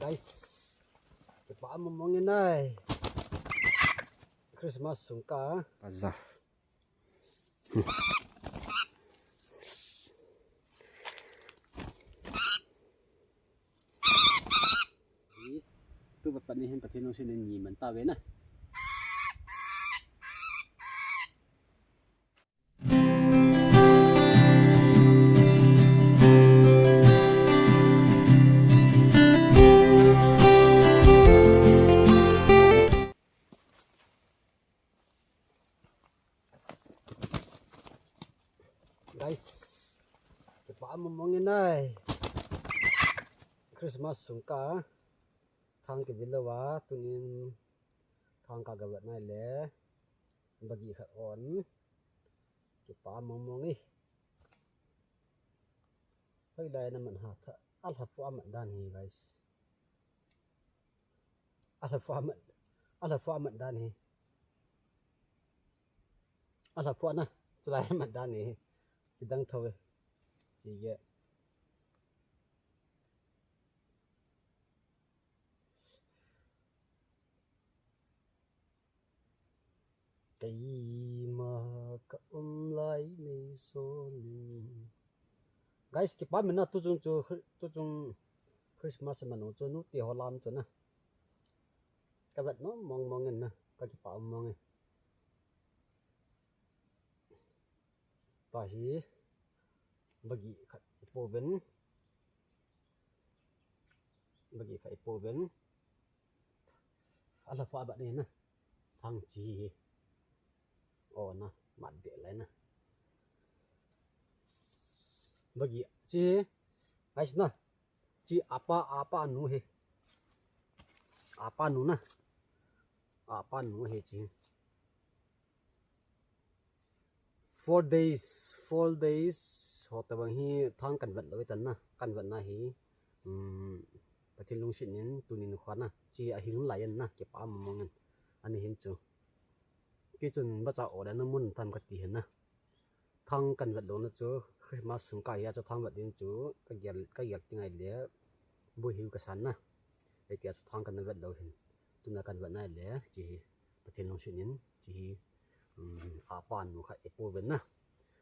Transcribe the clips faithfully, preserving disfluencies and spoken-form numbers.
Guys, kipah mong mong e nai. Christmas sung ka. Bazaar. Tu ba pani hin Pathen nung sin ni man ta ve na. Guys, kipah mong mong e nai. Christmas sung ka thang kivil lou va, tunin thang ka gavet nai le, bagi khat on. Kipah mong mong e. Hoilai na man ha tha, alha pu amat dan hi, guys. Alha pu amat, alha pu amat dan hi. Alha pu na, chulai amat dan hi. Kidang tho e. Chi ge. Keima ka um lai nei solin. Guys, kipah mong e na, tuchung chu, tuchung Christmas man u chu nute ho lam chu na. Ka vet nom mong mong in na, ka kipah mong e. Tahi, bagi khat ipo ven. Bagi khat ipo ven. Alha pu abat ni na. Thang chi hi. O na, mat de lai na. Bagi chi hi. Guys na. Chi apa, apa nu hi. Apa nu na. Apa nu hi chi. Four days, four days ho tabang hi thang kan vet lou tan na, kan vet na hi, um, Pathen lungset in tunin khua na, chi a hing lai in na, kipah mong mong in, ani hin chu. Kei chun bacha order na mun tam kati hin na. Thang kan vet lou na chu, Christmas sung ka hi a chu thang vet ding chu, ka gel, ka gel ti ngai le, bu hiu ka san na. Ei ti a chu thang kan vet lou hin. Tuna kan vet nai le, chi hi. Pathen lungset in, chi hi, um, apa nu khat ipo ven na.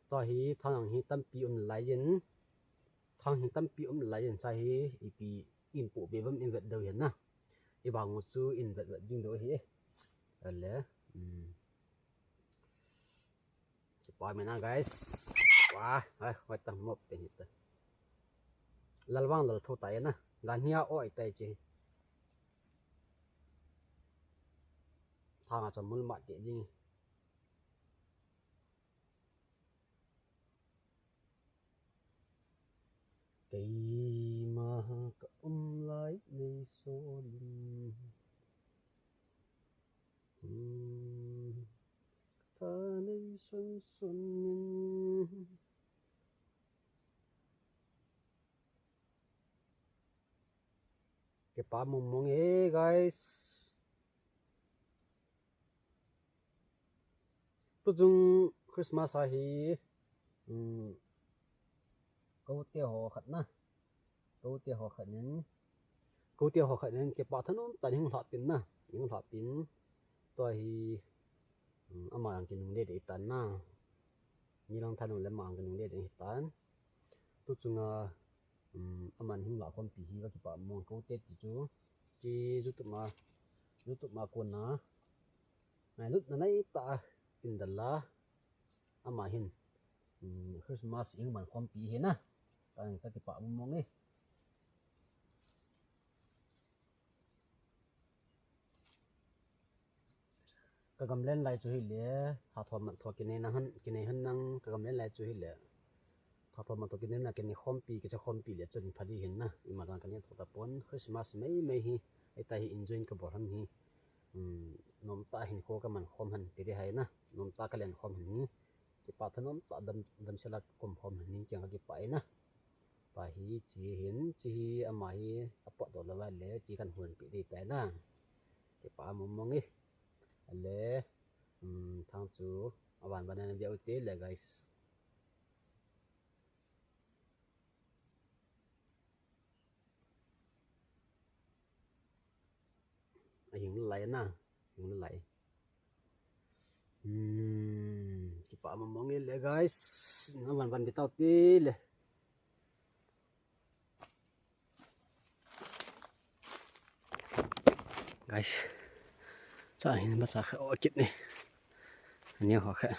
Tahi thang hi tampi um lai in, thang hi tampi um lai in, tahi ipi in po ve bam in vet deu hin na. I bang u chu in vet vet ding deu hi. Ale, um, kipah mong e na, guys. Wah, ai, wai tang mop pe hi ta. Lal vang lal tho ta e na. Dan hi a oi tai chi. Thang a chun mul mat te jing. Keima ka um lai nei solin. Hmm. Tha nei son son in. Kipah mong mong e, guys. Tuchung Christmas a hi, um, kote ho khat na. Kote ho khat nin. Kote ho khat nin kipah thanom tah in hung lhah pin na. Hung lhah pin. Tua hi, um, ama ang kinung dede tan na. Nilang thanom le ama ang kinung dede tan. Tuchunga, um, aman hung lah khompi hi ka kipah mong kote ti chu. Chi YouTube ma, YouTube ma kona. Ngailutna nei tah a kin dal a. Ama hin, um, Christmas ing man khompi hi na. Ka, ka kipah mong mong e. Ka gamlen lai chu hile, thathom man tho kinei na han, kinei han nang, ka gamlen lai chu hile. Thathom man tho kinei na, kinei khompi, kicha khompi le chun pha di hin na. Ima jang ka nei tho ta pon, Christmas mei mei hi, ei ta hi enjoy ka bol han hi. Um, nom tah hin kho ka man khom han ti di hai na. Nom tah ka len khom han hi. Kipah thanom tah dam, damsel a ka um khom han hi, kiang ka kipah e na. Tua hi chi hin, chi hi ama hi a potdoh lou va le, chi kan hon pi di tai na. Kipah mong mong e. Ale, um, thang chu, avan van na via u te le, guys. Hing lai na, hing lai. Hmm, kipa mong mong le guys. Na van van bitau ti le. Guys, cha hin ba cha kha o kit ni. Ani ho kha.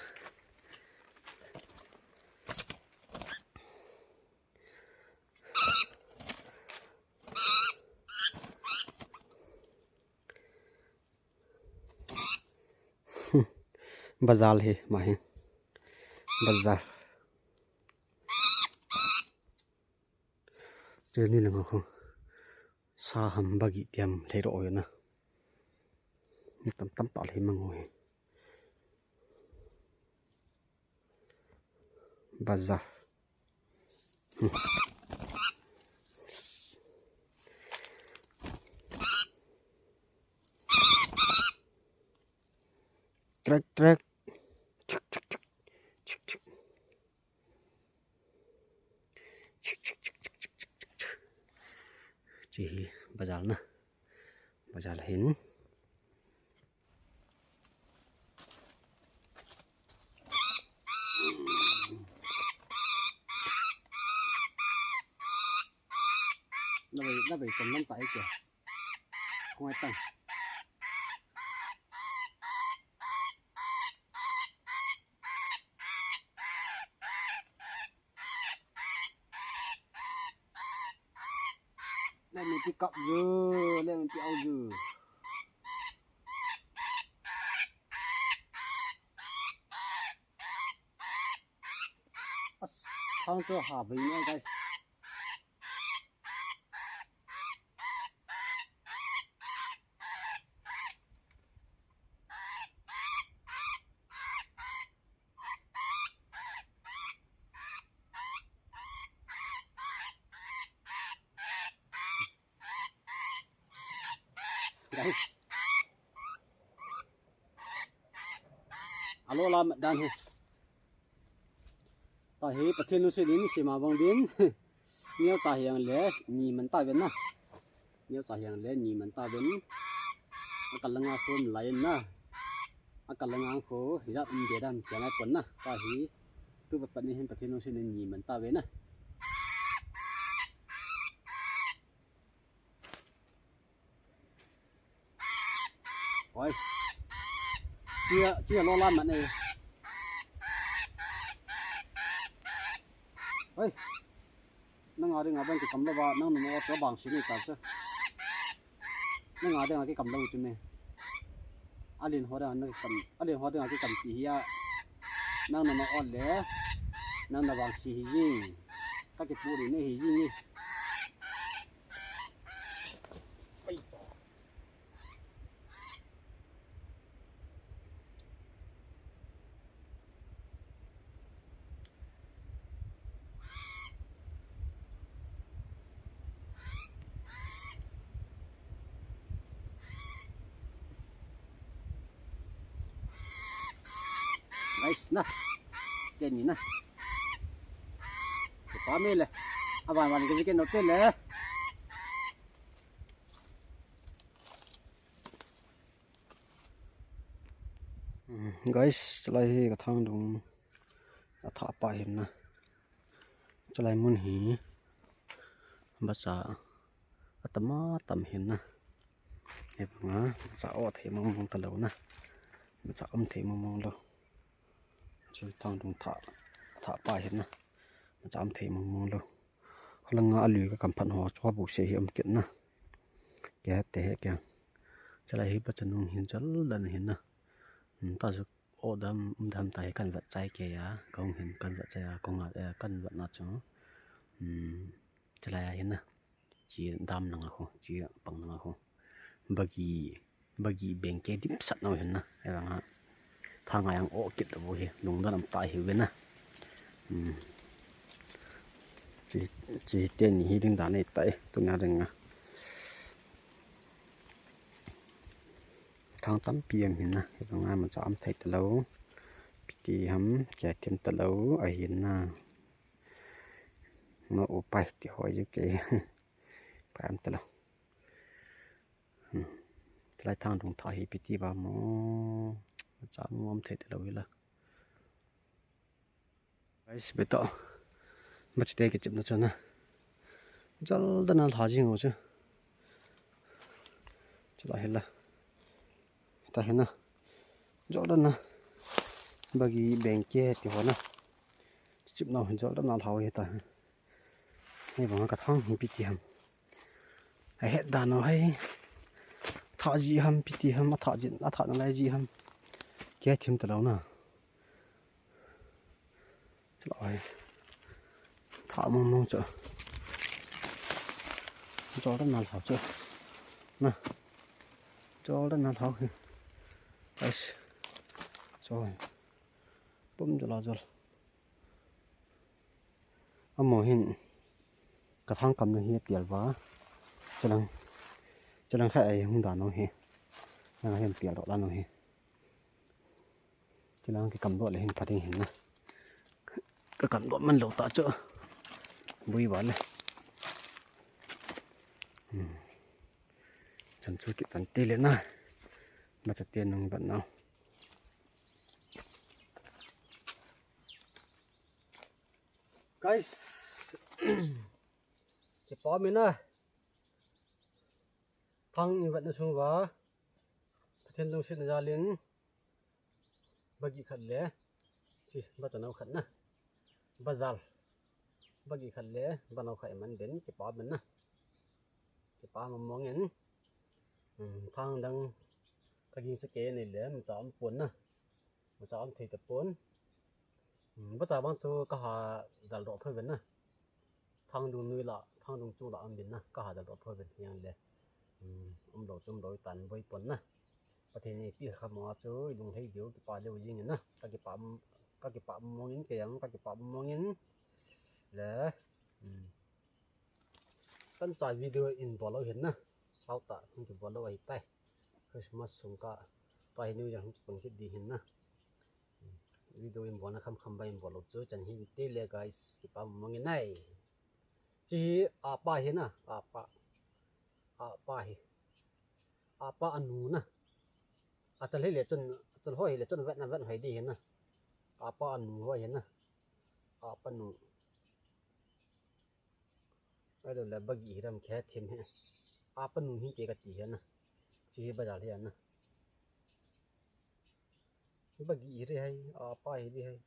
Bazar hi, ma hi. Bazar. Che ni le ngo ho. Sa ham bagi tiam lei ro na. Tam tam ta lei mang ho hi. Bazar. Hmm. Trek, trek. Chuk, chuk, chuk. Chuk, chuk. Chik, chik, chik, chik, chik, chik, chik. Chi hi bazar na. Bazar hin. Na bai, na bai, kon nan tai ke. Kung ai tang. Let me pick up you. Let me pick up you. As, sound so heavy, you know, guys. Guys. Alo la dan hi. Ta hi Pathen lungset in sema bang din. Neo ta hiang le ni man ta ven na. Neo ta hiang le ni man ta ven. Akal langa khun lai na. Akal langa khu hijat um de dan kiang ai pon na. Ta hi tu pa pa ni hin Pathen lungset in ni man ta ven na. Oi. Chia, chia lo la man e. Oi. Nang a ding a bang ki kam lo ba, nang nung o to bang si ni ta cha. Nang a ding a ki kam lo chu me. Alin ho ding a ki kam, alin ho ding a ki kam pi hi a. Nang nung o le. Nang na bang si hi jing. Ka ki pu ri ni hi jing ni. Guys na. Teni na. Pame le. Aban ban ke ke no te le. Guys, chalai hi ka thangdung athah pa hin na. Chalai mun hi bacha atam atam hin na. He banga bacha o thei mong mong ta lo na. Bacha um thei mong mong lo. Chu thangdung thah, thah pa hin na. Bacha um thei mong mong lo. Kholanga alui ka kam phat ho chu bu se hi um kit na. Ke te he ke. Chalai hi bacha nung hin chal dan hin na. Hmm, ta chu o dam, um dam ta hi kan vat chai ke ya. Kong hin kan vat chai ya. Kong a, eh, kan vat na chu. Hmm, chalai a hin na. Chi dam nang a khu, chi pang nang a khu. Bagi, bagi beng ke dim sat nau hin na. He banga. Thang a yang o kit lo hi, lungdon am ta hi ve na. Hmm. Chi, chi teni hi ding dan ei ta e, tuna ding a. Thang tampi am hin na, he banga bacha um thei ta lo. Piti ham, ke thim ta lo, a hin na. No upai ti ho yu ke. Pai am ta lo. Hmm. Chulai thang dung thah hi ipi ti ba mo. Cha ngom thei te lo hi la. Guys, beto. Machete kichepna chu na. Jol dan a lha jing u chu. Chulai hi la. Ta hi na. Jol dan a. Bagi bengke ti ho na. Chepna jol dan a lha u hi ta. Hei bang ka thang hi ipi ti ham. Ahet dan u hei. Thah ji ham ipi ti ham, athah ji, athah nalai ji ham. Kei thim ta lo na. Chulai. Thah mong mong chu. Jol dan a lha u chu. Na. Jol dan a lha u hi. Guys. Jol. Pum jol a jol. Amaho hin ka thang kamna hi apial va. Chulang, chulang khat a hung dan u hi. Nang hin pial doh dan u hi. Chulang kikam doh le hin pha ding hin na. Ka kam doh man lou ta chu. Bui va le. Hmm. Chan chu kit tan te le na. Machete nung ban na. Guys, kipa um in na. Thang in vetna sung uva, Pathen lungsetna jal in, bagi khat le, chi, bachanau khat na, bajal, bagi khat le, banau khat iman den, kipa um in na. Kipa mong mong in, um, thang dang, ka ging cha kei nei le, macha um pon na. Macha um thei tapon. Um, bacha bang chu ka ha dal doh thoi ven na. Thang dung nui la, thang dung chung la um ven na. Ka ha dal doh thoi ven hiang le. Um, um lo chum lo tan boi pon na. Pathen in ipi kha mo a chu i lunglhai diu kipa leu jing in na. Ka kipa, ka kipa mong in kei jong, ka kipa mong in. Le, um, Tancha video in bol lou hin na. Sao ta, hung kibol lou ahi tai. Christmas sung ka, ta hi New Year hung kipang kit di hin na. Video in bolna kham kham ba in bol lou chu chan hin te le guys, kipa mong in nai. Chi apa hi na, apa. Apa hi. Apa anu na. Achal hi le chun, achal hoi hi le chun vet na vet hoi di hin na. Apa anu hoi hin na. Apa nu. Ajo le bagi hi ram khe thim he. Apa nu hin ke ka ti he na. Chi hi bajal hi na. Bagi hi re hai, apa hi di hai.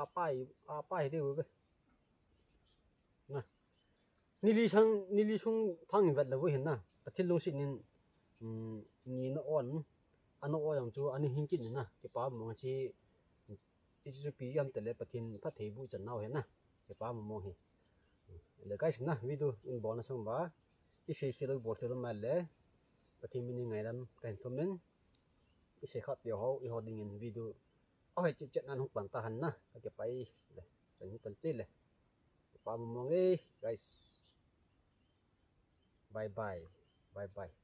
Apa hi, apa hi di u be. Na. Nili sang, nili sung thang in vet lou hin na. Pathen lungset in, um, ni na on, ana o jong chu, ani hin kin na. Kipa mong chi, i chu pi jam te le Pathen phatthei bu chan nau hin na. Kipa mong mong hi. Le guys na, video in bolna sung ba. I sei khel lou bol khel lou ma le. Pathen min in ngailam ka hin thum in. I sei kha pe ho, i ho ding in video. Ahoi chet chet nan hung pan ta han na. Ka ke pai le. Chan hi tan te le. Kipa mong mong e, guys. Bye bye. Bye bye.